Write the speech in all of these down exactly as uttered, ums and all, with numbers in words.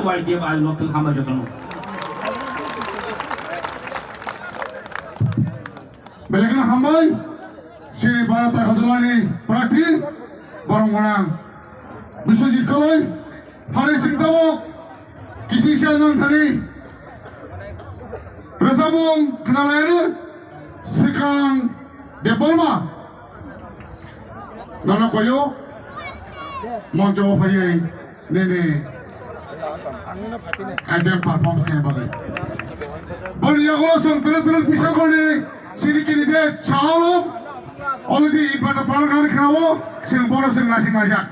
Y D F I lotwng hambai jotono. Belai kheno hambai, chini Bharat Dagor jilani prarthi, borok gwnang Biswajit Koloi, pharai singtamo, kisingsa nang thani, rwchapmung khwnalaini swkang Debbarma, nono koyo, moncho o phaiwi nini item perform khe bagwi. Boni yagulo chwng twrwk twrwk bisa goni chini candidate Chahalo already inverter panel gani khnawo, chwng borok chwng nasing majak.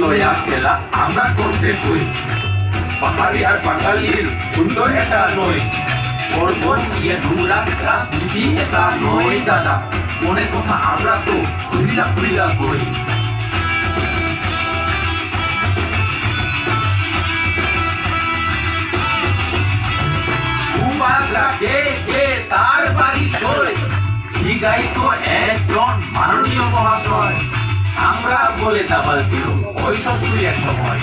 Loya khela amra korse koi. Pahari ar Bangalir sundor eta noi. Korbon iye nungra rajniti eta noi dada. Mone kotha amra to khuila khuila koi. Bubagra ke ke tar bari koi. Sigai to ekjon manoniyo mohashoy. Amra bole dabal zero. Oi sostu ek somoy.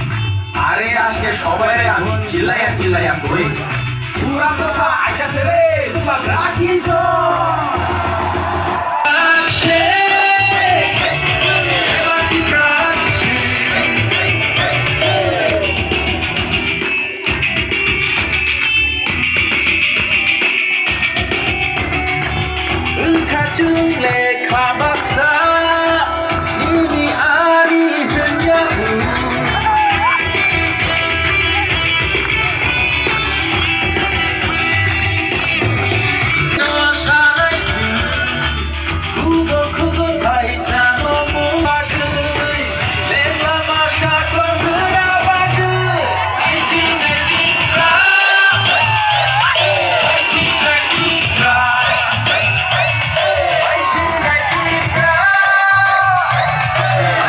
আরে আজকে সবাইরে আমি চিল্লাইয়া চিল্লাইয়া কই, তোমরা কোথা আইতাছে রে, তোমার রাখি তো। Wngkha chwng le kha baksa, nini ari hwnya. No sanai. Kugo kugo thaisa no mung bagwi, lengla masa tong gura bagwi. Isinai tipra, isinai tipra, isinai tipra,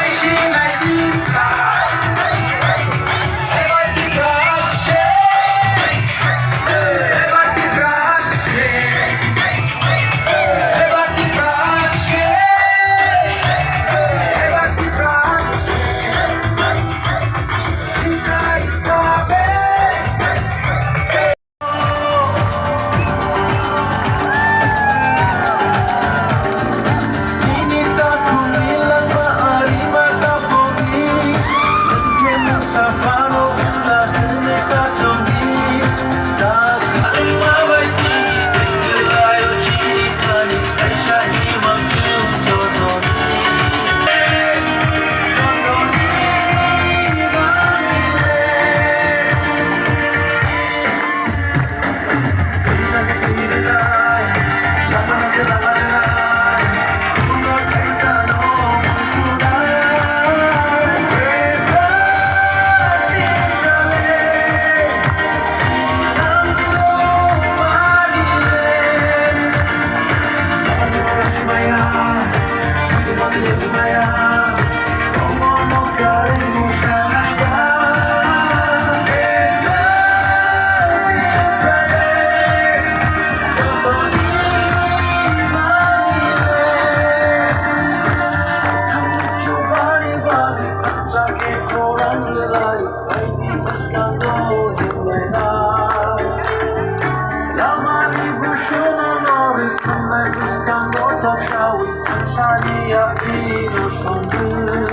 isinai tipra. Ebar tipra se, ebar tipra se. Lamani bushuna nori, kunai bwskango toksawi, sani yapino sondu.